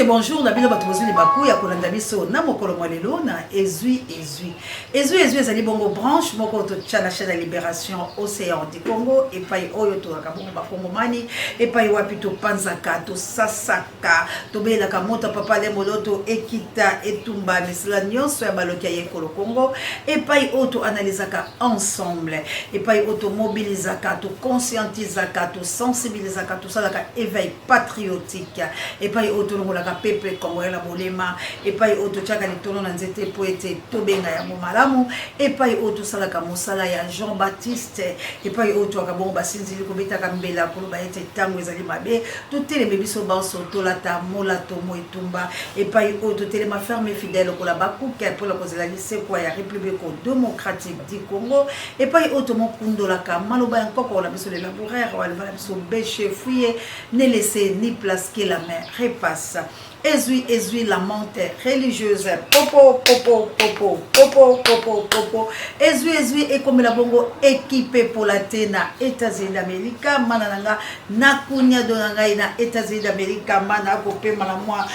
Mbote, bonjour na bino bato bozwi libaku ya kolanda biso na mokolo mwa lelo na Ezwi Ezwi. Ezwi Ezwi ezali bongo branche moko totya na chaîne ya Libération Océan du Congo, epai oyo tozalaka bongo bakongomani, epai wapi topanzaka, tosasaka, tobelelaka moto papa Lemoloto ekita etumba misala nyonso ya baloki ya yekolo Congo, epai oyo toanalizaka ensemble, epai oyo tomobilizaka, toconscientisaka, tosensibilisaka, tosalaka éveil patriotique, epai oyo tolongolaka peuple congolais na bolema, epai oyo totiaka litono na nzete mpo ete tobenga yango malamu, epai oyo tosalaka mosala ya Jean Baptiste, epai oyo toyaka bongo basinzili kobetaka mbela koloba ete ntango ezali mabe, toteleme biso banso tolata molato mo etumba, epai oyo totelema ferme fidèle lokola bakuke mpo na kozela lisekwa ya République démocratique du Congo, epai oyo tomokundolaka maloba ya nkoko na biso le laboureur aloba na biso bêche fouille ne laissez ni place que la main repasse. Ezwi ezwi la menthe religieuse popo popo popo popo popo popo. Ezwi ezwi ekomela bongo ekipe epola te na États-Unis d'Amérique, mana na nga na kunyado na ngai na États-Unis d'Amérique, mana akopema na mwa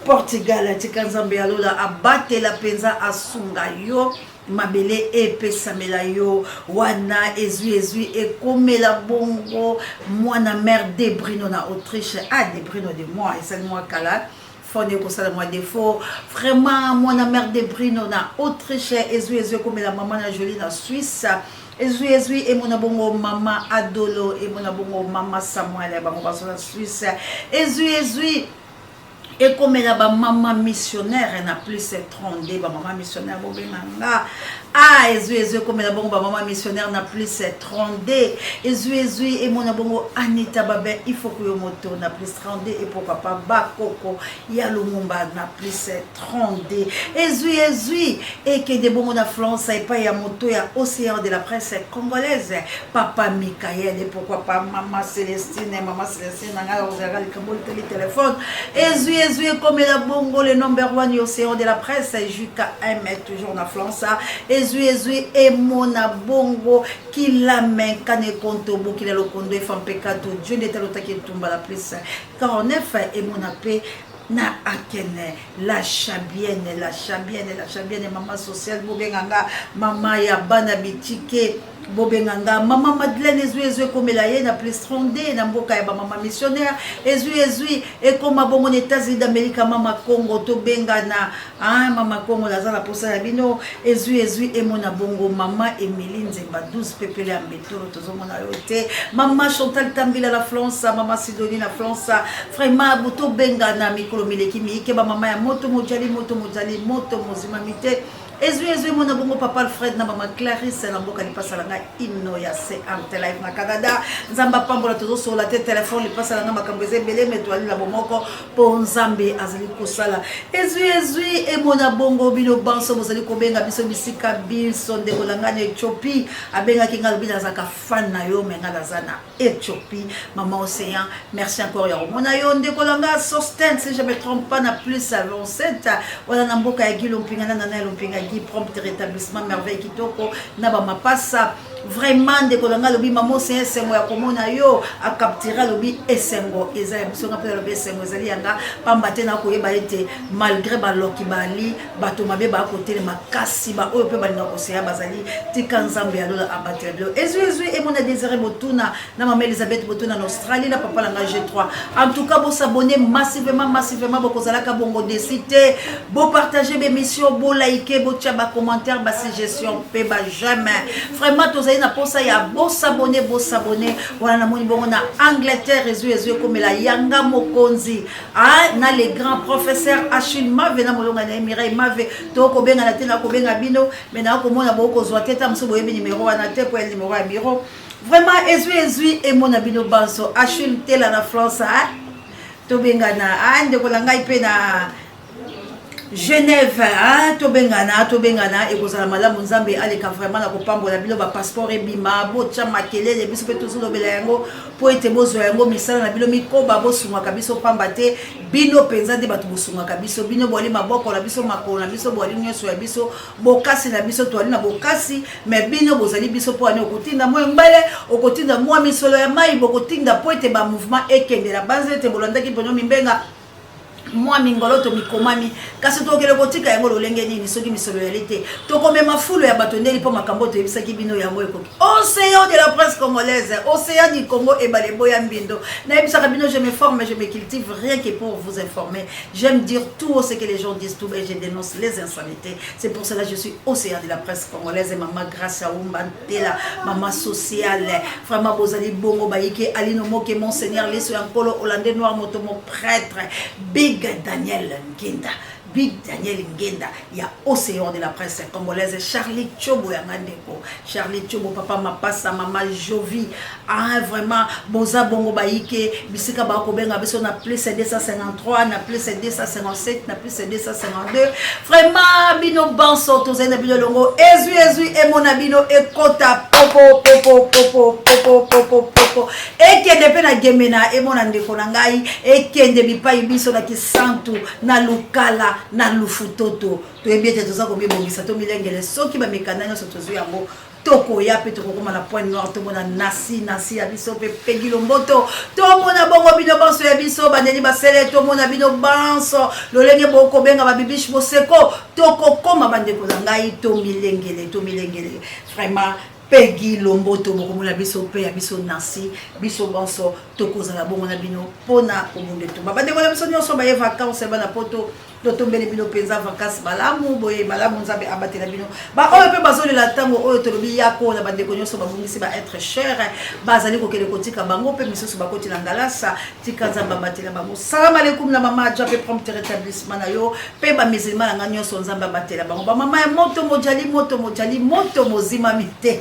Portugal. Tika Nzambe ya lola abatela mpenza, asunga yo, mabele epesamela yo wana. Ezwi ezwi ekomela bongo mwana mare Debrino na Autriche. Ah, Debrino de moi, esali mwa kala, phone ekosala mwa défaut. Vraiment, mwana mare Debrino na Autriche. Ezwi ezwi ekomela mama na Jolie na Suisse. Ezwi ezwi emona bongo mama Adolo, emona bongo mama Samuel, bango bazo na Suisse. Ezwi ezwi ekomela bamama missionnaire na plus 32. Bamama missionnaire, bobenga nga. Ah, ezwi ezwi ekomela bongo bamama missionnaire na plus 32. Ezwi ezwi emona bongo Anita Babin Ifoku yo moto na plus 32, et pourquoi pas bakoko ya Lumumba na plus 32. Ezwi ezwi ekende bongo na France, epai ya moto ya Océan de la presse congolaise, papa Mikael, et pourquoi pas mama Célestine. Mama Célestine na ngai ozalaka likambo litali telefone. Ezwi ezwi ekomela bongo le number one Océan de la presse, JKM, toujours na France. Ezwi ezwi emona bongo Kilame Nkane Konto Bokila Lokondo Efa Mpekato Dieu nde talotaki etumba la plus 49. Emona mpe na Akene la Chabienne, la Chabienne, la Chabienne, mama sociale, bobenga nga mama ya bana bitike, bobenga nga mama Madeleine. Ezwi ezwi ekomela ye na plus 32 na mboka ya bamama missionnaire. Ezwi ezwi ekoma bongo na États-Unis d'Amérique, mama Congo, tobengana. Ah, mama Congo, naza na posa ya bino. Ezwi ezwi emona bongo mama Emilie Nzemba 12 pepele ya mbetolo, tozomona yo te. Mama Chantal Tambila na France, mama Sidonie na France, vraiment tobengana mikolo mileki miike, bamama ya moto mojali, moto mojali, moto mozimami te. Ezwi ezwi emona bongo papa Alfred na mama Clarisse na mboka lipasa na ngai ino ya CMT Live na Canada. Nzambe apambola. Tozosola te telefone lipasa na ngai, makambo eza ebele, me toali na bomoko mpo Nzambe azali kosala. Ezwi ezwi emona bongo bino banso bozali kobenga biso bisika biso. Ndeko na ngai na Ethiopie abengaki ngai, alobi nazalaka fan na yo, me ngai naza na Éthiopie. Maman Océan, merci encore ya komona yo. Ndeko na nga Sosten, si je me trompe pas, na plus 27 wana na mboka ya Guy Lompinga na Nana ya Lompinga Guy, prompt rétablissement, merveille kitoko na bamapasa. Vraiment, ndeko na nga alobi mama Océan, esengo ya komona yo. Acapture, alobi esengo eza ya biso. Nga mpe alobi esengo ezali yanga, pamba te nakoyeba ete malgré baloki bali bato mabe bakotelema, kasi baoyo mpe balingaka koseya bazali. Tika Nzambe ya lola abatela bilo. Ezwi ezwi emona Désiré Botuna na mama Elizabeth Botuna na Australie, na papa na ngai G3. En tout cas, bosabonner massivement, massivement, bokozalaka bongo déçus te. Bopartage bémission, bolike, botia bacommentaire, basuggestion mpe baj'aime. Vraiment, tozali na posa ya bosabonner, bosabonner wana. Namoni bongo na Angleterre, ezwi ezwi ekomela yanga mokonzi, ah, na le grand professeur Achille Mave na molonga na ye Mireille Mave. Tokobengana te, nakobenga bino, me nakomona bokozwa te. Ta mosusu boyebi nimero wana te po ya nimero ya bureau. Vraiment, ezwi ezwi emona bino banso. Achille Tela na France, ah? Tobengana. Ah, ndeko na ngai mpe na Genève, ah, tobengana, tobengana, ekozala malamu. Nzambe aleka vraiment na kopambola bino, bapasseport ebima, botya makelele, biso mpe tozolobela yango mpo ete bozwa yango, misala na bino mikoba. Bosungaka biso pamba te, bino mpenza nde bato bosungaka biso. Bino bwali maboko na biso, makolo na biso, bwali nyonso ya biso, bokasi na biso. Toali na bokasi, me bino bozali biso mpo ani okotinda mwa ngbele, okotinda mwa misolo ya mai, bokotinda mpo ete bamouvement ekendela. Banza ete bolandaki mpono mimbenga. Mwa mingoloto mikomami, kasi tokokende kotika yango lolenge nini soki misolo eyali te? Tokomema fulu ya bato ndeni mpo makambo oyo toyebisaki bino yango ekoki. Océan de la presse congolaise, océan du Congo, ebale eboya mbindo. Nayebisaka bino, je me forme, je me cultive rien que pour vous informer. J'aime dire tout haut ce que les gens disent tout bas, je dénonce les insanités. C'est pour cela que je suis océan de la presse congolaise. Maman Grace Aoumba Ntela, maman sociale, vraiment bozali bongo bayike Alino Moke, Monseigneur Liso ya Nkolo, Hollandais Noir Motomo prêtre, Big Daniel Ngenda, Big Daniel Ngenda ya océan de la presse congolaise, Charlie Chobo ya ngandeko, Charlie Chobo, papa Mapasa, mama Jovi, ah vraiment boza bongo bayike bisika bakobenga biso na plus 253, na plus 257, na plus 252. Vraiment bino banso tozali na bino elongo, ezwi ezwi emona bino ekota popo popo popo popo popo popo ekende mpe na gemena emona ndeko na ngai ekende bipai biso na kisantu na lukala na lufutoto. Toyebi ete toza komibongisa, tomilengele soki bamikanda nyonso tozwi yango, tokoya mpe tokokoma na Pointe Noire, tomona nasi nasi ya biso mpe Pegi Lomboto, tomona bongo bino banso ya biso bandeni basele, tomona bino banso lolenge bokobenga babibiche boseko. Tokokoma bandeko na ngai, tomilengele, tomilengele vraiment. Pegi Lomboto, bokomona biso mpe ya biso Nancy, biso banso tokozala bongo na bino mpona kobunda etumba. Bandeko na biso nyonso baye vacances, bana poto, totombeli bino mpenza vacances malamu, boye malamu, Nzambe abatela bino. Baoyo mpe bazolela ntango oyo tolobi yako na bandeko nyonso babungisi ba être cher, bazali kokende kotika bango mpe misusu bakoti na ngalasa, tika Nzambe abatela bango. Salam aleikum na mama Adja mpe prompt rétablissement na yo mpe bamizilma na nga nyonso, Nzambe abatela bango. Bamama ya moto mojali, moto mojali, moto mozimami te.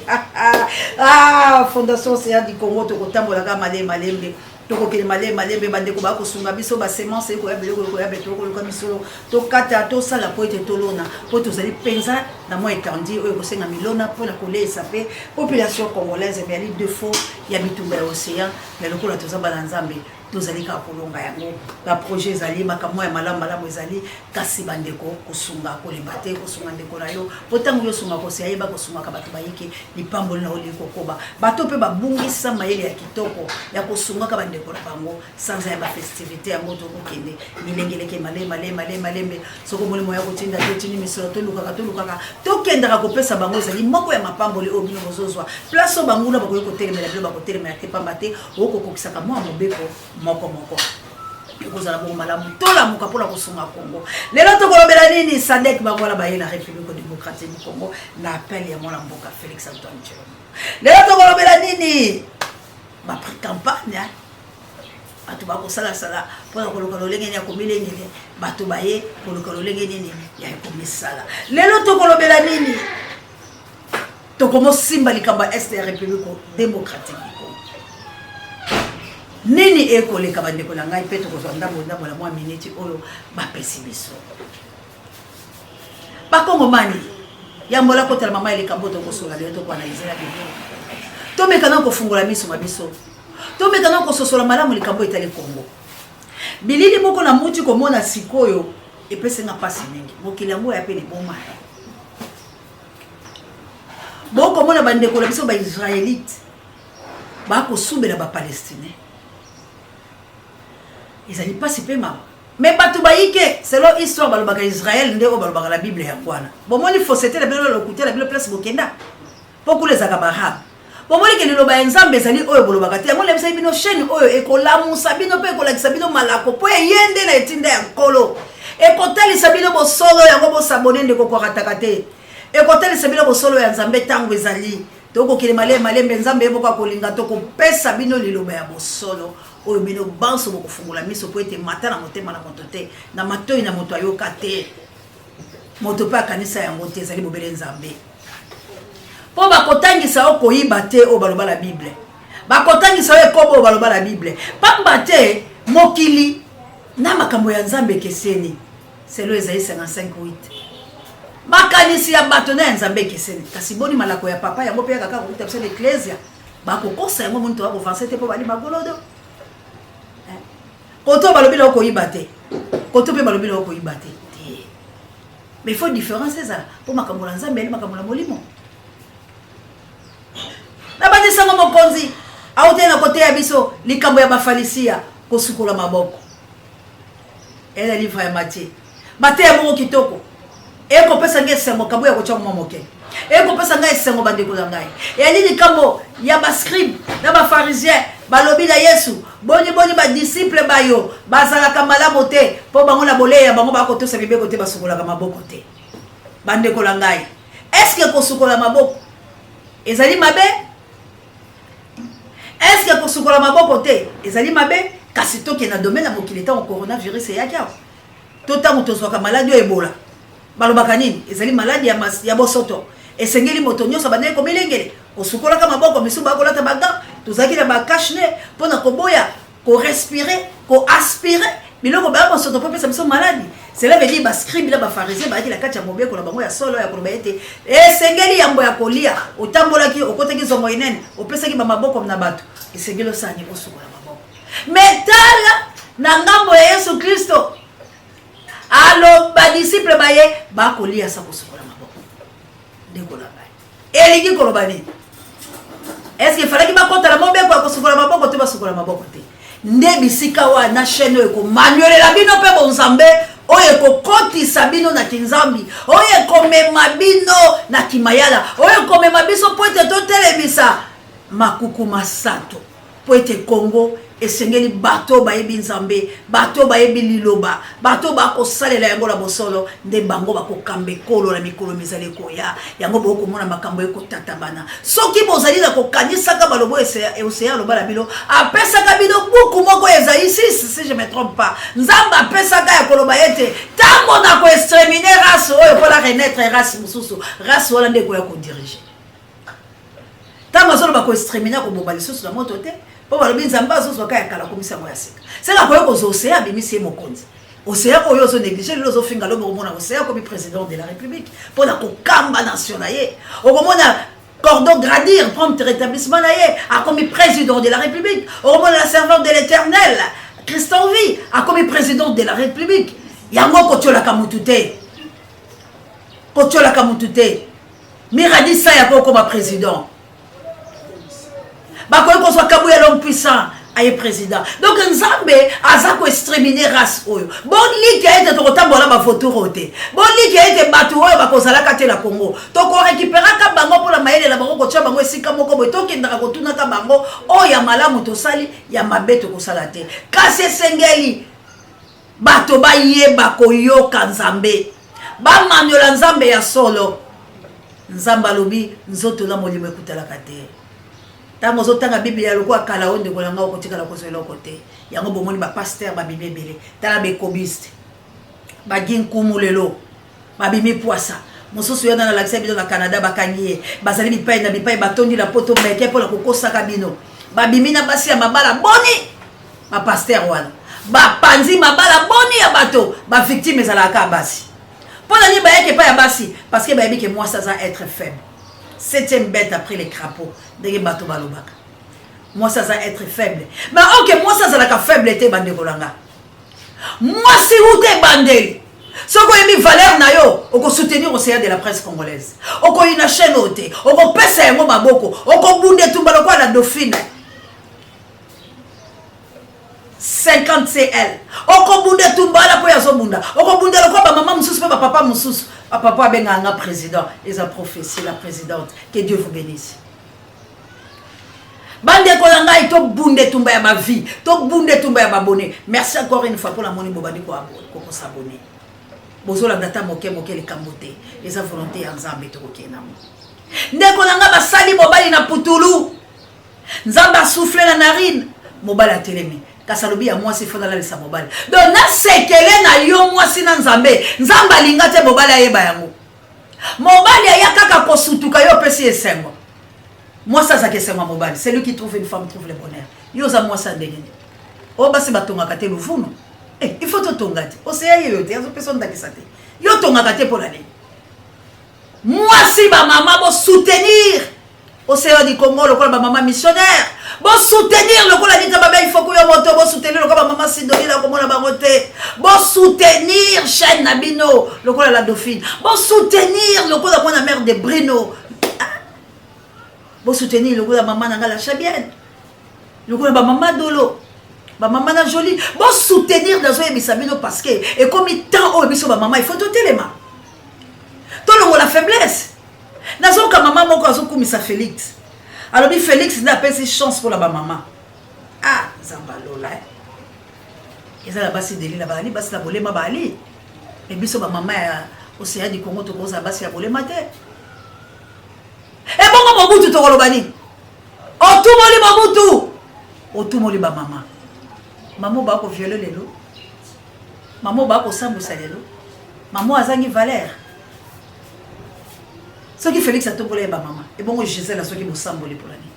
Ah, Fondation Océan du Congo, tokotambolaka malembe malembe, tokokende malembe malembe. Bandeko bakosunga biso, basemence ekoya, biloko ekoya, be tokoluka misolo, tokata, tosala po ete tolona, mpo tozali mpenza na mwa étendue oyo ekosenga milona mpona koleisa mpe population congolaise. Mais yali défaut ya bitumba ya océan, mais lokola toza bana Nzambe, tozali kaka kolonga yango. Baprojet ezali, makambo ya malamu malamu ezali, kasi bandeko kosunga, kolemba te kosunga ndeko na yo, mpo ntango yo osunga kosi ayeba kosungaka bato bayike, lipamboli na olingi kokoba. Bato mpe babungisa mayele ya kitoko ya kosungaka bandeko na bango. Sanza ya bafestivité yango, tokokende milengeleke malembe malembe malembe malembe. Soki omoni moya kotinda te, otindi misolo, tolukaka tolukaka, tokendaka kopesa bango. Ezali moko ya mapamboli oyo bino bozozwa. Place oyo banguna bakoki kotelemela bino, bakotelemela te, pamba te okokokisaka mwa mobeko moko moko. Ekozala bongo malamu, tolamuka mpona kosunga Congo. Lelo tokolobela nini? SADC bango wana baye na République démocratique du Congo na appel ya mwana mboka Félix Antoine Tshilombo. Lelo tokolobela nini? Bapré-campagne, bato bakosalasala mpona koluka lolenge nini ya komilengele, bato baye koluka lolenge nini ya komisala. Lelo tokolobela nini? Tokomosimba likambo ya Est ya République démocratique du Congo, nini ekoleka bandeko na ngai, mpe tokozwa ndambo ndambo na mwa miniti oyo bapesi biso. Bakongomani, yambola kotala mama ya likambo tokosola lelo, tokoanalyser na bino. Tomeka kofungola miso ma biso, tomeka na kososola malamu likambo etali Kongo. Bilili moko na muti komona sikoyo epesinga mpasi mingi. Mokili yango ya mpe liboma. Bokomona bandeko na biso baisraélite bakosubela bapalestinien, ezali mpasi mpe mawa. Mais bato bayike, selon histoire, balobaka Israel nde oyo balobaka na Bible yango wana. Bomoni fausseté na bino, lokute na bino, place bokenda mpo kuna ezalaka baarabe. Bomoni ke liloba ya Nzambe ezali oyo bolobaka te. Yango nayebisaki bino, chaîne oyo ekolamusa bino mpe ekolakisa bino malako, mpo eye nde na etinda ya Nkolo, ekotalisa bino bosolo yango. Bosabone ndeko, korataka te. Ekotalisa bino bosolo ya Nzambe. Ntango ezali, tokokende malembe malembe. Nzambe ye moko akolinga, tokopesa bino liloba ya bosolo oyo bino banso bokofungola miso, mpo ete mata na motema na moto te, na matoi na moto ayoka te, moto mpe akanisa yango te, ezali bobele Nzambe. Mpo bakotangisa yo koyiba te oyo baloba na Bible, bakotangisa yo ekobo oyo baloba na Bible, pamba te mokili na makambo ya Nzambe ekeseni. Selon Esaïe 55:8, makanisi ya bato na ya Nzambe ekeseni. Kasi boni malako ya papa yango mpe yaka kaka kokuta biso na eklesia, bakokosa yango. Moni, toya kovanse te mpo bali magolodo. Koto balobi na okoyiba te, koto mpe balobi na okoyiba te te, mais il faut différence ezala, mpo makambo na Nzambe yali makambo na molimo. Na bandisango, mokonzi auteli na koteya biso likambo ya bafalisia kosukola maboko. Eza livre ya Matthieu. Mateya moko kitoko. Ekopesa ngai esengo kabo ya kotya mwa moke. Ekopesa ngai esengo bandeko na ngai. Eyali likambo ya bascribe na bafarisien balobi na Yesu, boni boni badisiple bayo bazalaka malamu te mpo bango na bolei ya bango bakotosa mibeko te, basukolaka maboko te. Bandeko na ngai, eske kosukola maboko ezali mabe? Eske kosukola maboko te ezali mabe? Kasi tokende na domaine ya mokili ntango coronavirus eyaki awa to ntango tozwaka maladi oyo ebola, balobaka nini? Ezali maladi ya, ya bosoto, esengeli moto nyonso abandaki komilengele kosukolaka maboko, misusu bakolata bagan, tozalaki na bacache-nez mpo na koboya korespire, koaspire biloko baya bosoto mpo epesa biso maladi. Cela veut dire bascribe na bafarisien bayaki na kati ya mobeko na bango ya solo ya koloba ete esengeli yambo ya kolia, otambolaki, okotaki zongo inene, opesaki bamaboko na bato, esengeli osala nini? Osukola maboko. Me tala na ngambo ya Yesu Kristo, alo badisiple baye bakolia sa kosukola maboko. Ndeko na ngai, elingi koloba nini? Eske efalaki bakota na mobeko ya kosukola maboko to basukola maboko te? Nde bisika wana chaîne oyo ekomaniolela bino mpe bonzambe oyo ekokotisa bino na kinzambi, oyo ekomema bino na kimayala, oyo ekomema biso mpo ete totelemisa makuku masanto, mpo ete Congo esengeli bato bayebi Nzambe, bato bayebi liloba, bato bakosalela yango na bosolo, nde bango bakokamba ekolo na mikolo mizali koya. Yango bokomona makambo ekotatabana soki bozali na kokanisaka balobo Oseya aloba na bino, apesaka bino buku moko Esaïe 6 si je me trompe pas. Nzambe apesaka ya koloba ete ntango na koextermine race oyo mpo na renaître race mosusu, race wana nde ekoya kodirige. Ntango azoloba koextermine, akobomba lisusu na moto te, mpo balobi Nzambe azozwaka ya kala akomisa yango ya sika. Seka akoki kozwa Oseya, abimisi ye mokonzi. Oseya oyo ozo néglige lelo, ozofinga lobi, okomona Oseya akomi président de la République mpo na kokamba nation na ye. Okomona Cordon Gradir prompt rétablissement na ye, akomi président de la République. Okomona la servante de l'Éternel Christian Vie akomi président de la République. Yango kotiolaka mutu te, kotiolaka mutu te. Miradi Saya ko okoma président, bakoki kozwa Kabuya l'homme puissant aye président. Donc Nzambe aza koextermine race oyo. Bolikia ete tokotambola bavotour oyo te, bolikia ete bato oyo bakozalaka te na Congo, tokorekiperaka bango mpona mayele na bango, kotia bango esika moko boye, tokendaka kotunaka bango oyo ya malamu tosali, ya mabe tokosala te. Kasi esengeli bato bayeba koyoka Nzambe, bamanyola Nzambe ya solo. Nzambe alobi nzoto na molimo ekutalaka te. Ntango ozotanga Biblia lokola kala oyo, ndeko na ngai, okotikala kozwa eloko te. Yango bomoni bapaster babimi ebele, tala baekobiste bagi nkumu lelo babimi pwasa mosusu yana nalakisa bino na Canada, bakangi ye, bazali bipai na bipai, batondi na poto meke mpona kokosaka bino. Babimi na basi ya mabala boni bapaster wana, bapanzi mabala boni ya bato, bavictime ezalaka kaka basi. Mpo na nini bayaki epai ya basi? Parce que bayebi ke mwasi aza être faible, septième bête après les crapauds, ndenge bato balobaka mwasi aza être faible. Mais ok, mwasi azalaka faible te, bandeko na nga. Mwasi uta ebandeli, soki oyebi valeur na yo, okosoutenir Océan de la presse congolaise, okoyina chaîne oyo te, okopesa yango maboko, okobunda etumba lokola la dauphine 50 cl, okobunda etumba wana mpo azobunda, okobunda lokola bamama mosusu mpe bapapa mosusu. Bapapa abengaka nga président, eza prophétie, la présidente. Que Dieu vous bénisse, bandeko na ngai. Tobunda etumba ya bavie, tobunda etumba ya babone. Merci encore une fois mpona moni bobandi kokosabone, bozolanda ata moke moke. Likambo te, eza volonté ya Nzambe, tokokende yango. Ndeko na ngai, basali mobali na putulu, Nzambe asouffle na narine, mobali atelemi, kasi alobi ya mwasi fo nalalisa mobali. Donc nasekele na yo mwasi na Nzambe, Nzambe alinga te mobali ayeba yango. Mobali aya kaka kosutuka, yo opesi esengo. Mwasi azalaka esengo ya mobali. Celui qui trouve une femme trouve le bonheur. Yo oza mwasi ya ndenge nini oyo basi batongaka te? Luvunu, eh, il faut totonga te. Oseya ye yo te, azopesa ndakisa te, yo tongaka te mpo na nini? Mwasi, bamama, bosoutenir Océan du Congo lokola bamama missionnaire, bosoutenir lokola Nita Babe Ifoku yo moto, bosoutenir lokola bamama Sidoni na komona bango te, bosoutenir chaîne na bino lokola la dauphine, bosoutenir lokola mwana mère de Brino, bosoutenir lokola mama na nga la Chabienne, lokola bamama Dolo. Bamama na Jolie, bosoutenir, nazoyebisa bino parce que ekomi temps oyo biso bamama il faut totelema, tolongola faiblesse. Nazoyoka mama moko azokumisa Félix, alobi Félix nde apesi chance mpona bamama. Ah, Nzambe alola, eh. Eza na basi Delila baali basi na bolema baali, me biso bamama ya Océan du Congo tokozala basi ya bolema te. Ebongo Mobutu tokoloba nini? Otumoli Mobutu, otumoli bamama. Mama bakoviole lelo, mama bakosambwisa lelo, mama azangi valeur. Soki Félix atombola ye bamama, ebongo Gisele soki bosamboli mpona nini?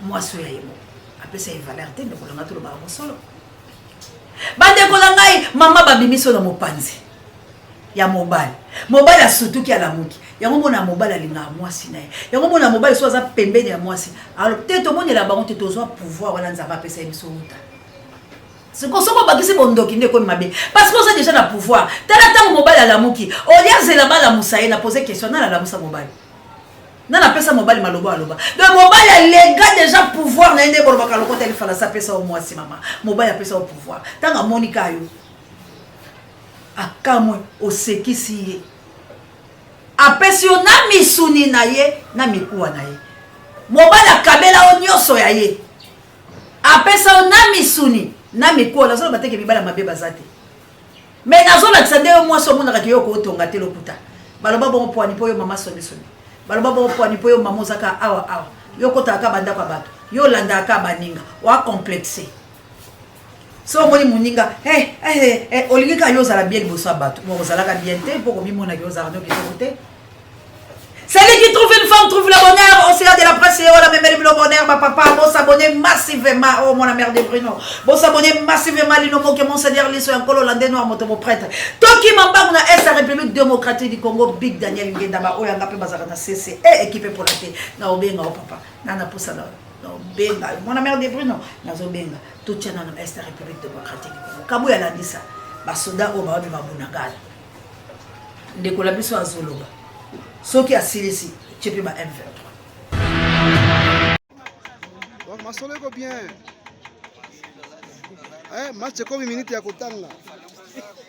Mwasi oyo ya ye moko apesa ye valeur te. Ndeko na ngai, tolobaka bosolo. Bandeko na ngai, mama babimiso na mopanzi ya mobali, mobali asutuki, alamuki. Yango mona mobali alingaka mwasi na ye, yango mona mobali so aza pembeni ya mwasi. Alors te tomonela bango te, tozwa pouvoir wana Nzambe apesa ye biso uta. Siko soki obakisi bondoki nde ekomi mabe, parce que oza déjà na pouvoir. Tala ntango mobali alamuki, olia zela balamusa ye. Na pose question: nani alamusa mobali? Nani apesa mobali maloba aloba? Donc mobali alega déjà pouvoir na ye. Nde bolobaka lokota lifalasa apesa yo mwasi. Mama, mobali apesa yo pouvoir. Ntango amoni ka yo akamwe, osekisi ye, apesi yo na misuni na ye na mikuwa na ye. Mobali akabela yo nyonso ya ye, apesa yo na misuni na mikuwa. Nazoloba teke mibali ya mabe baza te, me nazolakisa nde yo mwasi omonaka ke yo kootonga te. Lokuta. Baloba bongo poani mpo yo mama sonisoni. Baloba bongo poani mpo yo mama ozaka awa awa, yo okotaka ka bandako ya bato, yo olandaka ka baninga, oa complexe. So omoni moninga, hey, hey, hey, olingi kaka yo ozala bien liboso ya bato. Bon, ozalaka bien te mpo komimonaki ozalaka no kitoko te. Celui qui trouve une femme trouve le bonheur. Océan de la presse, et la même le bonheur. Ma papa, bon s'abonner massivement. Oh, mon mère de Bruno. Bon s'abonner massivement. Lino Moke, mon Seigneur, Liso, Nkolo, Landé Noir, moto, mon prêtre. Toki Mambangu na Est, République démocratique du Congo, Big Daniel Ngenda, ba Oya Ngape Bazaka na CC. Et équipé pour la thé. Na obenga, oh papa. Nana poussa na. Na obenga. Mon mère de Bruno. Na zobenga. Totia na Est, République démocratique du Congo. Kabuya landisa. Basoda oyo bawabi babunagala. Ndeko na biso azoloba, soki asilisi tie mpe ba M23. Donc masolo eko bien. Eh, match ekomi minute ya kotanga.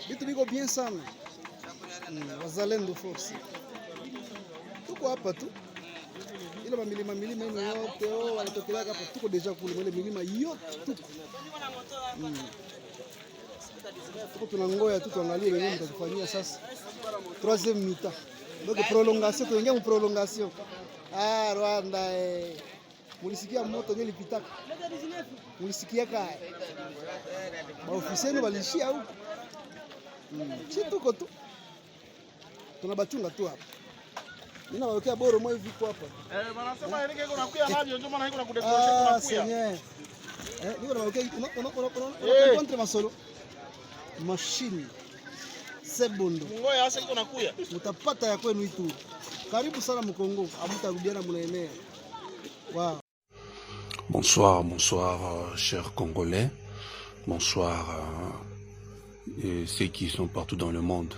Bitu biko bien sana. Wazalendo force. Tuko hapa tu. Ile mamilima milima ino yote oh, wanatokelea hapa, tuko deja kule mwele milima yote tuko. Tuko tunangoya tu tuangalie wenyewe mtatufanyia sasa. Troisième mi-temps. Donc prolongation, tuingia mu prolongation. Ah, Rwanda eh. Mulisikia moto nye lipitaka. Mulisikia ka. Ba officiers balishia huko. Si tuko tu. Tunabachunga tu hapa. Nina wawekea boro mwa hivi kwa hapa. Eh, wanasema Erike iko nakuya navyo ndio maana iko na kudécrocher. Ah, kunakuya. Seigneur. Eh, niko nawekea una Eh. contre masolo. Machine. Sebondo. Ngoya hasa iko nakuya. Mutapata ya kwenu itu. Karibu sana Mkongo, amutarudiana munaenea. Wow. Bonsoir, bonsoir, chers Congolais. Bonsoir, ceux qui sont partout dans le monde.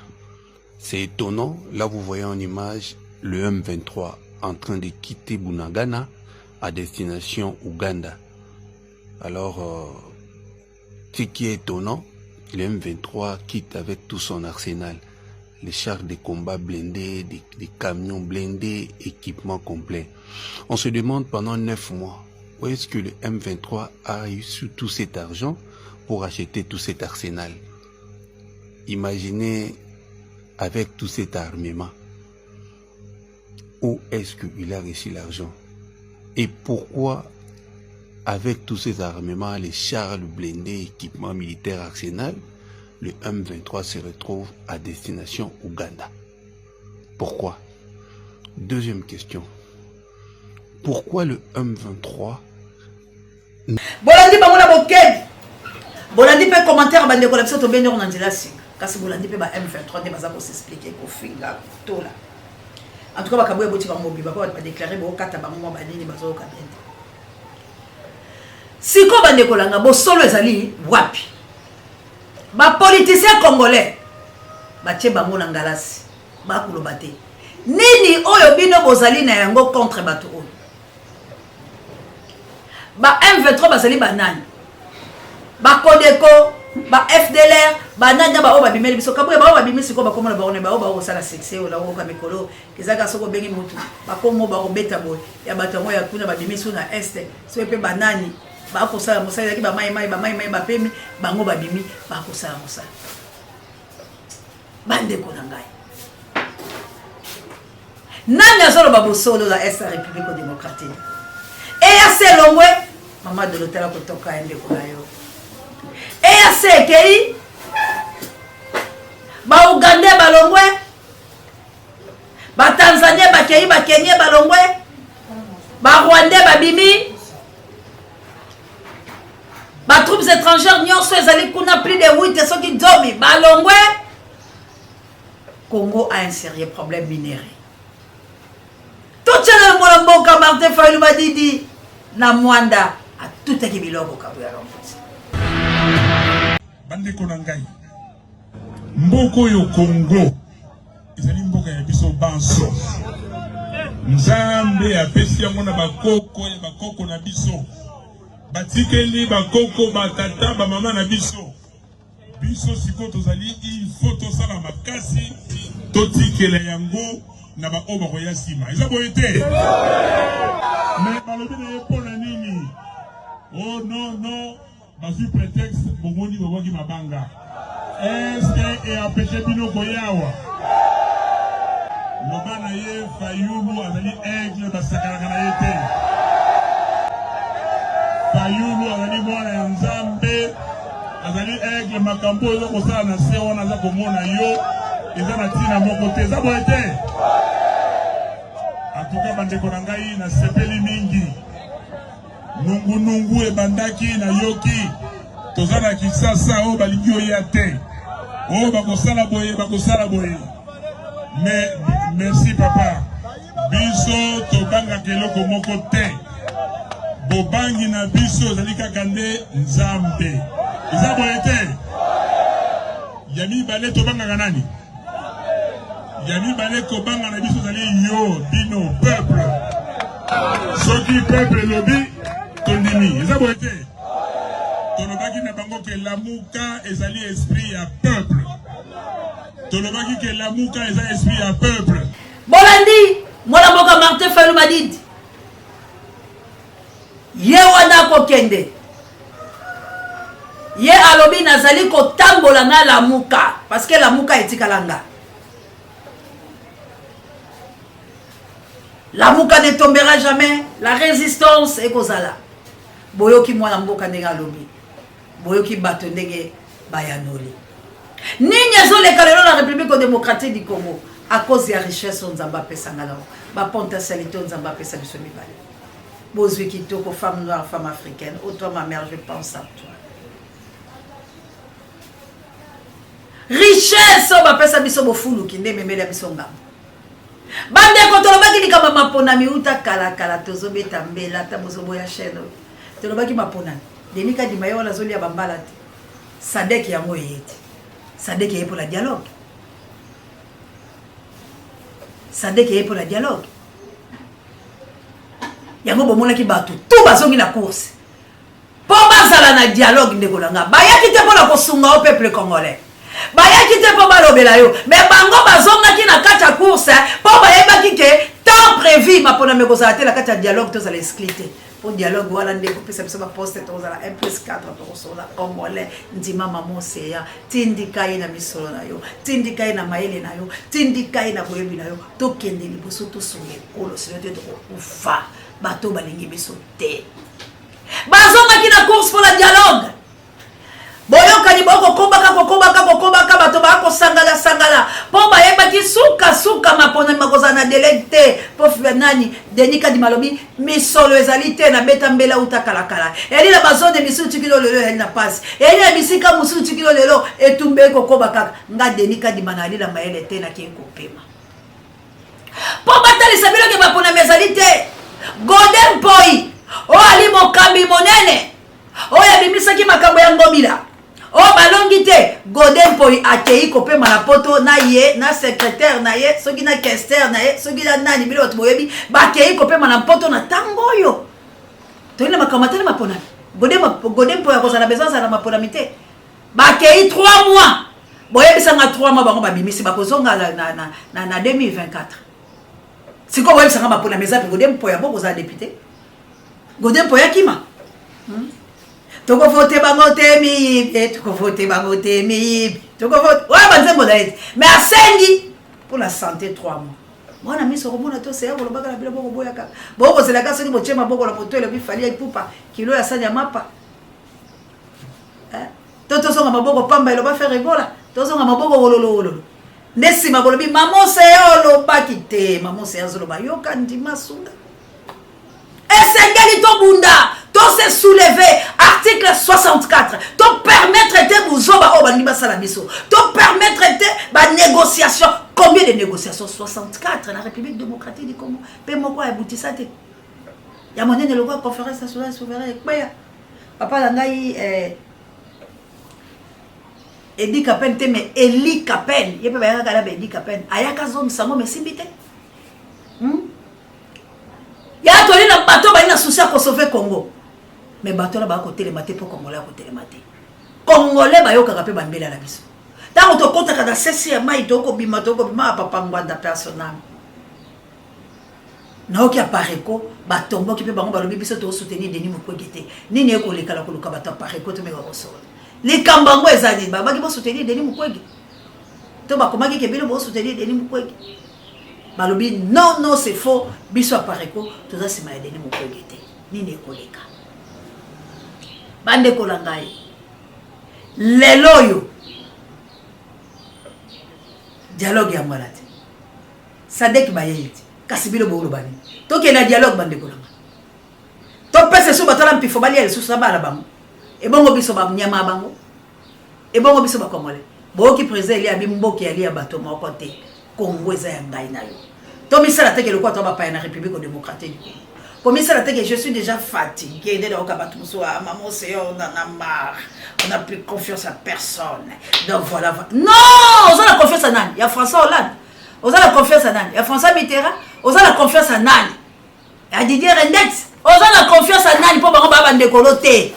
C'est étonnant, là vous voyez en image le M23 en train de quitter Bunagana à destination Ouganda. Alors, ce qui est étonnant, le M23 quitte avec tout son arsenal. Les chars de combat blindés, des camions blindés, équipement complet. On se demande pendant 9 mois, où est-ce que le M23 a eu tout cet argent pour acheter tout cet arsenal? Imaginez, avec tout cet armement, où est-ce qu'il a reçu l'argent? Et pourquoi, avec tous ces armements, les chars blindés, équipements militaires, arsenal, le M23 se retrouve à destination Ouganda? Pourquoi? Deuxième question. Pourquoi le M23 Bolandi bango na bokebi, bolandi mpe commentaire. Bandeko na biso, tobendi yango na nzela singa, kasi bolandi mpe ba M23 nde baza kos'expliquer, kofinga tola. En tout cas, bakambo eboti bango mobimba mpo bato badéclarer bookata bango mwa banini, bazoyoka bien te. Sikoyo, bandeko na nga, bosolo ezali wapi? Bapoliticien congolais batie bango na ngalasi, bakoloba te. Nini oyo bino bozali na yango contre bato oyo ba M23? Bazali banani? Ba Codeco, ba FDLR, ba nani na ba oyo babimeli biso kabuya ba oyo babimi sikoyo bakoma na bango na ba oyo bakosala succès oyo nakoyoka mikolo ezalaka soki obengi motu bakombo bakobeta boye ya bato yango ya kuna babimi so na est soki mpe banani bakosala mosala ezalaki bamaimai bamaimai bapemi bango babimi bakosala mosala bandeko na ngai nani azoloba bosolo na est ya république démocratique eac elongwe mama dolo tala kotoka ya ndeko na yo eac ekei baugandais balongwe batanzanien bakei bakenye balongwe barwandais babimi batroupes étrangères nyonso ezali kuna plus de 8 soki zomi balongwe Congo a un sérieux problème minerai. Totyana mwana mboka Martin Fayulu Madidi na Mwanda atutaki biloko Kabuya Lombozi. Bandeko na ngai, mboka oyo Congo ezali mboka ya biso banso. Nzambe apesi yango na bakoko ya bakoko na biso, batikeli bakoko, batata, bamama na biso. Biso sikoyo tozali il faut tosala makasi totikela yango na baoyo bakoya nsima. Eza boye te? Me balobi na ye mpo na nini? Oh non non, bazwi prétexte, bomoni babwaki mabanga. Est-ce e empêche bino koya awa? Loba na ye Fayulu azali aigle, basakanaka na ye te. Fayulu azali mwana ya Nzambe. Azali aigle, makambo oyo oza kosala na se wana aza komona yo, eza na ntina moko te, eza boye te. Atuka bandeko na ngai, nasepeli mingi. Nungunungu ebandaki, nayoki toza na Kinshasa, oyo balingi oya te, oyo bakosala boye, bakosala boye. Mais merci papa, biso tobangaka eloko moko te. Bobangi na biso ezali kaka nde Nzambe. Eza boye te? Ya mibale tobangaka nani? Ya mibale kobanga na biso ezali yo, bino, peuple. Soki peuple elobi tondimi. Eza boye te? Tolobaki na bango ke lamuka ezali esprit ya peuple. Tolobaki ke lamuka eza esprit ya peuple. Bolandi mwana mboka Martin Fayulu Madidi ye wana akokende ye alobi nazali kotambola na lamuka parce que lamuka etikala nga lamuka ne tombera jamais la résistance ekozala boyoki mwana mboka ndenge alobi boyoki bato ndenge bayanoli nini ezoleka lelo na république démocratique du congo à cause ya richesse oyo nzambe apesa nga nango bapotentialité oyo nzambe apesa biso mibale bozwi kitoko femme noire femme africaine o toi ma mère je pense à toi richesse oyo bapesa biso bofuluki nde ememeli ya biso ngambo bandeko tolobaki likambo ya maponami uta kalakala tozobeta mbela ata bozoboya chaîne oyo tolobaki maponami Denis Kadima ye wana azolia ba mbala te. Sadek yango eye te. Sadek eye mpo na dialogue. Sadek eye mpo na dialogue. Yango bomonaki bato tout bazongi na course mpo bazala na dialogue. Ndeko na nga, bayaki te mpo na kosunga o peuple congolais, bayaki te mpo balobela yo, me bango bazongaki na kati ya course mpo bayebaki ke temps prévu maponami ekozala te na kati ya dialogue, tozala exclu te. Po dialogue wana nde ekopesa biso ba poste, tokozala 1 plus 4, tokosolola. Congolais, ndima mama oseya, tindika ye na misolo na yo, tindika ye na mayele na yo, tindika ye na boyebi na yo, tokende liboso, tosunga ekolo, sino te tokokufa. Bato balingi biso te. Bazongaki na course mpo na dialogue, boyokani bokokobaka kokobaka kokobaka, bato bakosangala sangala mpo bayebaki sukasuka maponami makozala na delai te. Mpo nani? Denis Kadima alobi misolo ezali te. Nabeta mbela uta kalakala, eyali na bazone misusu tikilo lelo eyali na pasi, eyali na bisika mosusu tikilo lelo etumba ekokoba kaka. Nga Denis Kadima nayali na mayele te, nakei kopema mpo batalisa bino ke maponami ezali te. Gode Mpoi oyo ali mokambi monene oyo abimisaki makambo ya Ngobila oyo balongi te, Gode Mpoi akei kopema na poto na ye na secrétaire na ye, soki na kester na ye, soki na nani, bino bato boyebi, bakei kopema na poto na ntango oyo toyei na makambo atali maponami. Gode Mpoy akozala besoin azala na maponami te. Bakei 3 mois, boyebisanga 3 mois bango babimisi bakozonga na, na, na, na, na 2024. Sikoyo boyebisanga maponami eza mpe Gode Mpoy abokozala député. Gode Mpoy akima. Tokovote bango te miyibi, tokovote bango te miyibi, tokovote oyo banzembo na ye te, mais asengi mpo na santé 3 mois. Mwana miso okomona to seya kolobaka na bino bokoboyaka, bokozelaka soki botie maboko na moto elobi Fally Ipupa kilo ya sani ya mapa, to tozonga maboko pamba eloba Ferre Gola, tozonga maboko wololo wololo. Nde nsima bolobi mama Oseya olobaki te, mama Oseya azoloba yoka ndima sunga. Esengeli tobunda, to se soulever. Article 64 to permettre te buzoba oyo balingi basala biso, to permettre te ba négociation. Combien de négociations? 64 na République démocratique du Congo, mpe moko abutisa te ya monene lokola Conférence nationale souveraine ekweya. Papa na ngai Edi Kapen te, mais Eli Kapen ye mpe bayaka kala ba Edi Kapen ayaka zongisa yango, mais esimbi te. Ya toli na bato bali na souci ya kosauve Congo, mais bato wana baya kotelema te mpo Congolais akotelema te. Congolais bayokaka mpe bambela na biso ntango tokɔtaka na sesi ya mai, tokobima tokobima ya papa Ngwanda personnel naoki Apareco batomboki mpe bango balobi biso tosoutenir Denis Mukwege te. Nini ekolekala koluka bato Apareco tomeka kosolola likambo yango eza nini? Babaki bosoutenir Denis Mukwege to bakomaki ke bino bosoutenir Denis Mukwege, balobi non non, c'est faux, biso Apareco toza nsima ya Denis Mukwege te. Nini ekoleka, bandeko na ngai? Lelo oyo dialogue ya ngwala te, SADC bayei te, kasi bino booloba nini? Tokende na dialogue, bandeko na ngai, topesa esu bato wana mpifo balia lisusu na bana bango, ebongo biso banyama ya bango, ebongo biso bakongole. Boyoki président eli abi mboka yali ya bato moko te, Kongo eza ya ngai na yo. Tomisala teke lokola to bapaya na République démocratique du Congo. Komisala teke, je suis déjà fatigué nde nayoka bato mosusu: ah, mama Oseya, on en a marre, on n'a plus confiance à personne. Donc voilà, non, oza na confiance à nani? Ya François Hollande? Oza na confiance à nani? Ya François Mitterrand? Oza na confiance à nani? Ya Didier Reynders? Oza na confiance à nani? Mpo bango baa bandekolo te,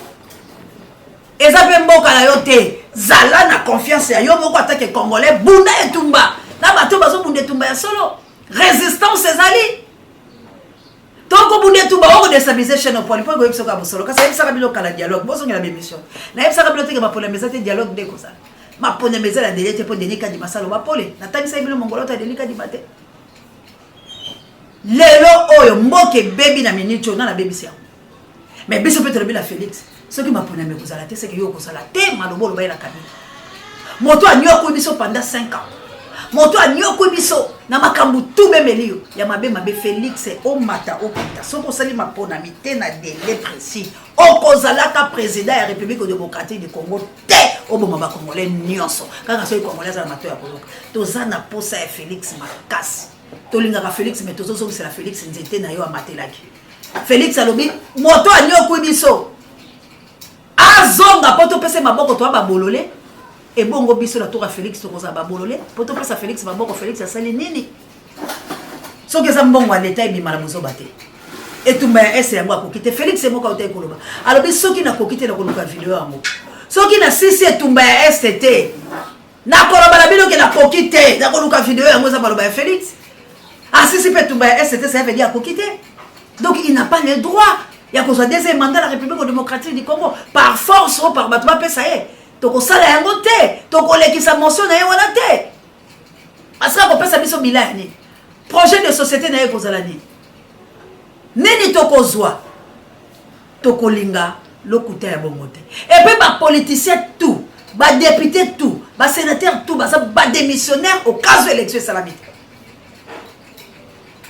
eza mpe mboka na yo te. Zala na confiance ya yo moko atake Congolais. Bunda etumba na bato bazobunda etumba ya solo, résistance ezali. Tokobunda etumba, okodéstabiliser chaîne opoli mpo ekoyebisaka bosolo. Kasi ayebisaka bino kala dialogue, bozongela bémission, nayebisaka bino teke maponami eza te, dialogue nde ekozala. Maponami eza na délai te, mpo Denis Kadima salo bapole. Natangisaki bino mongolo to ya Denis Kadima te. Lelo oyo mboka ebebi na minute oyo, nana abebisi yango? Mais biso mpe tolobi na Félix, soki maponami ekozala te, seke yo okozala te. Maloba oloba ye na Kabila, moto anyokwi biso pendant 5 ans, moto anyokwi biso na makambo tu memeli yo ya mabe mabe. Félix, omata okita, soki osali maponami te na délai précis, okozalaka président ya République démocratique du Congo te. Oboma bacongolais nyonso kaka soki Congolais aza na mato ya koyoka. Toza na posa ya Félix makasi, tolingaka Félix, mais tozozongisela Félix nzete na yo amatelaki. Félix alobi moto anyokwi biso azonga mpo topesa maboko, toya babolole. Ebongo biso na toka Félix tokozala babolole mpo topesa Félix maboko? Félix asali nini? Soki eza mbongo ya leta ebima na bozoba te. Etumba ya ese yango akoki te. Félix moko autai koloba, alobi soki nakoki te, nakoluka video yango. Soki nasisi etumba ya este te, nakoloba na bino ke nakoki te, nakoluka video yango. Eza maloba ya Félix. Asisi mpe etumba ya este te, ça veut dire akoki te. Donc il n'a pas le droit ya kozwa deuxième mandat la République démocratique du Congo par force o par bato bapesa ye. Tokosala yango te, tokolekisa motion na ye wana te. Parce que akopesa biso bilan ya nini? Projet de société na ye ekozala nini? Nini tokozwa? Tokolinga lokuta ya bongo te. Et puis bapoliticien tout, badéputé tout, basénateur tout, baza badémissionnaire au cas où élection esalami te.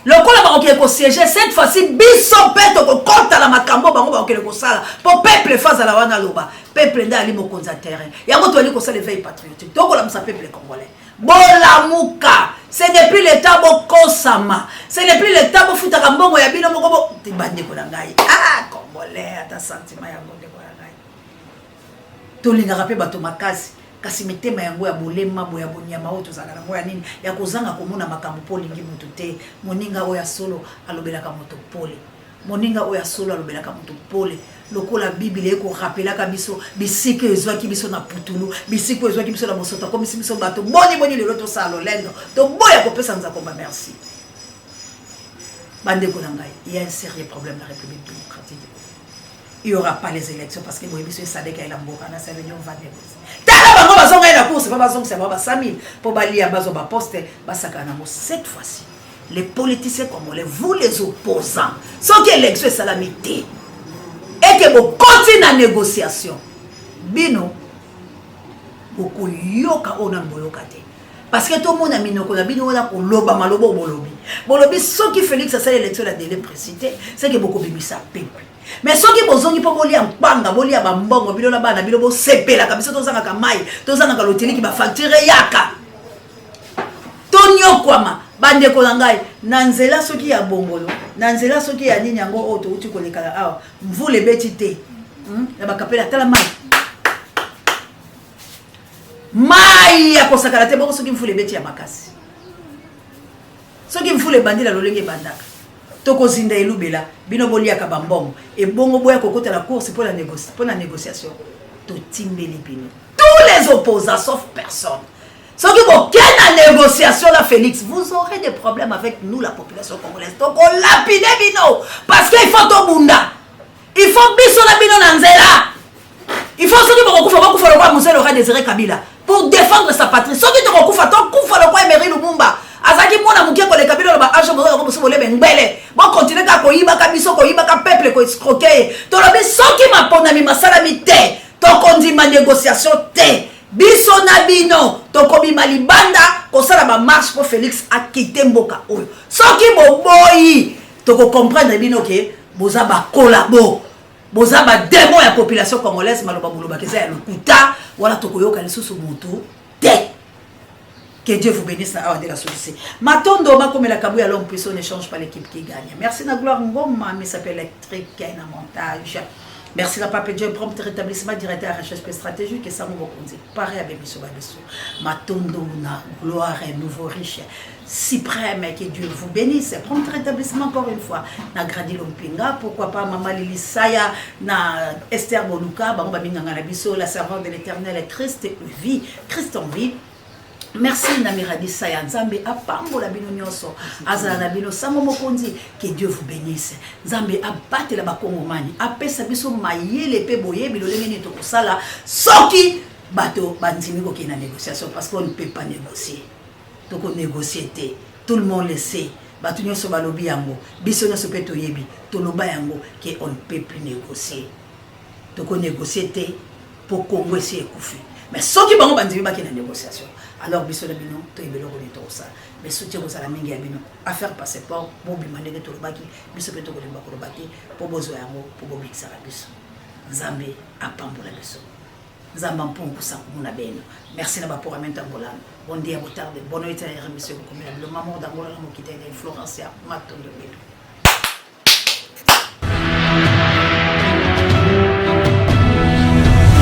Lokola bakokende kosiéger cette fois-ci, biso mpe tokokɔta na makambo bango bakokende kosala, mpo peuple fa azala wana aloba. Peuple nde ali mokonzi ya terrain. Yango toyali kosala éveil patriotique, tokolamusa peuple congolais. Bolamuka, ce n'est plus le temps bokosama, ce n'est plus le temps bofutaka mbongo ya bino moko. Bo bandeko na ngai, ah, Congolais, ata sentiment yango, ndeko na ngai, tolingaka mpe bato makasi, kasi mitema yango ya bolema boya bonyama oyo tozalaka nango ya nini? Ya kozanga komona makambo mpo olingi moto te. Moninga oyo ya solo alobelaka moto pole, moninga oyo ya solo alobelaka moto pole. Lokola Biblia ekorapelaka biso bisika ezwaki biso na putulu, bisika oyo ezwaki biso na bosoto, akomisi biso bato boni boni lelo tosala lolendo, toboya kopesa Nzakomba merci. Bandeko na ngai, il y a un sérieux problème na République démocratique du Congo. Il y aura pas les élections parce que boyebi biso esadek ayela mboka na ça veut dire on va négocier. Tala bango bazonga ye na course, ba bazongisa bango ba 100 000 po balia bazwa ba poste basakana nango cette fois-ci. Les politiciens congolais, vous les opposants, soki élection esalami te eke bokoti na négociation, bino bokoyoka oyo nanu boyoka te. Parce que tomona minoko na bino wana koloba maloba oyo bolobi. Bolobi soki Félix asali élection na délai précis te, c'est que bokobimisa peuple. Mais soki bozongi mpo bolia nkwanga, bolia bambongo, bino na bana bino bosepelaka, biso tozangaka mai, tozangaka lotiliki, ba facture eyaka. Tonyokwama bandeko na ngai na nzela soki ya bongolo, na nzela soki ya nini yango oyo touti kolekala awa, mvula ebeti te. Na bakapela tala mai. Mai ya kosakana te, bongo soki mvula ebeti ya makasi. Soki mvula ebandi na lolenge ebandaka, tokozinda elubela, bino boliaka bambongo, ebongo boya kokota na course mpo na mpo na négociation. Totimbeli bino tous les opposants sauf personne. Soki boke na négociation na Félix, vous aurez des problèmes avec nous la population congolaise. Tokolapide bino parce que il faut tobunda. Il faut biso na bino na nzela. Il faut soki bokokufa bokufa lokola Mzee Laurent Désiré Kabila pour défendre sa patrie. Soki tokokufa tokufa lokola Emery Lumumba. Azalaki mwana moke koleka bino na ba age bozalaka mosusu bolebe ngbele. Bokontinue kaka koyibaka biso, koyibaka peuple, koescroquer ye. Tolobi soki maponami masalami te, tokondima négociation te. Biso na bino tokobima libanda kosala ba marche po Félix akite mboka oyo. Soki boboyi, tokocomprendre bino ke boza ba collabo, boza ba démon ya population congolaise. Maloba bolobaka eza ya lokuta, wala tokoyoka lisusu mutu te. Que Dieu vous bénisse na awa de la solution. Matondo makomela kabu ya l'homme puissant ne change pas l'équipe qui gagne. Merci na gloire Ngoma, misape électrique na montage. Merci na Pape Dieu, prompt rétablissement directeur RHSP stratégique et Sango Mokonzi. Pareil avec biso ba biso. Matondo na gloire et nouveau riche suprême, que Dieu vous bénisse. Prompt rétablissement encore une fois. Na Grady Lompinga, pourquoi pas Mama Lili Saya, na Esther Boluka, bango ba minganga na biso, la servante de l'Éternel, Christ vie, Christ en vie. Merci na Miradi Saya, Nzambe apambola bino nyonso, azala na bino sango mokonzi, que Dieu vous bénisse. Nzambe abatela ba Kongomani, apesa biso mayele pe boyebi lolenge nini tokosala soki bato bandimi kokende na négociation, parce qu'on ne peut pas négocier. Toko négocier te, tout le monde le sait. Bato nyonso balobi yango, biso nyonso pe toyebi, toloba yango que on ne peut plus négocier. Toko négocier te po Congo esi ekufi. Mais soki bango bandimi bakende na négociation, alors biso na bino toyebi eloko nini tokosala. Mais soutien kozala mingi ya bino, affaire passeport bobima ndenge tolobaki, biso pe tokolemba koloba te po bozwa yango po bobikisaka biso. Nzambe apambola biso. Nzambe ampungu sankumu na beno. Merci na ba programme Angolano. Bon dia, boa tarde, boa noite, monsieur Kokomela. Le maman d'Angola, na mokita ya Florence ya Matondo beno.